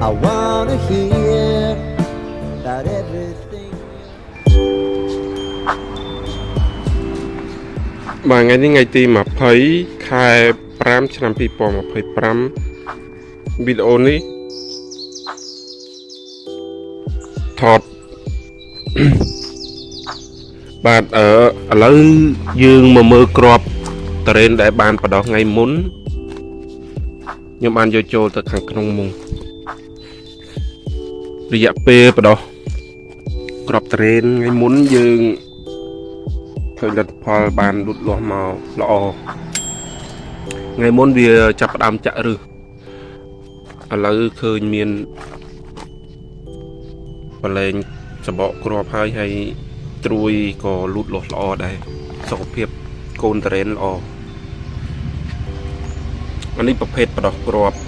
I wanna hear about everything. បាទថ្ងៃនេះថ្ងៃទី20ខែ5ឆ្នាំ2025វីដេអូនេះថត បាទអឺឥឡូវយើងមកមើលក្របតរ៉េនដែលបានបដោះថ្ងៃមុនខ្ញុំបានយកចូលទៅខាងក្នុងមុងរយៈពេលបដោះក្របតរ៉េនថ្ងៃមុនយើង ឃើញលទ្ធផលបានលូតលាស់មកល្អថ្ងៃមុនវាចាប់ផ្ដើមចាក់ឫសឥឡូវឃើញមានបលែងសបកគ្រាប់ហើយហើយត្រួយក៏លូតលាស់ល្អដែរសុខភាពកូនតរ៉េនល្អអានេះប្រភេទបដោះគ្រាប់។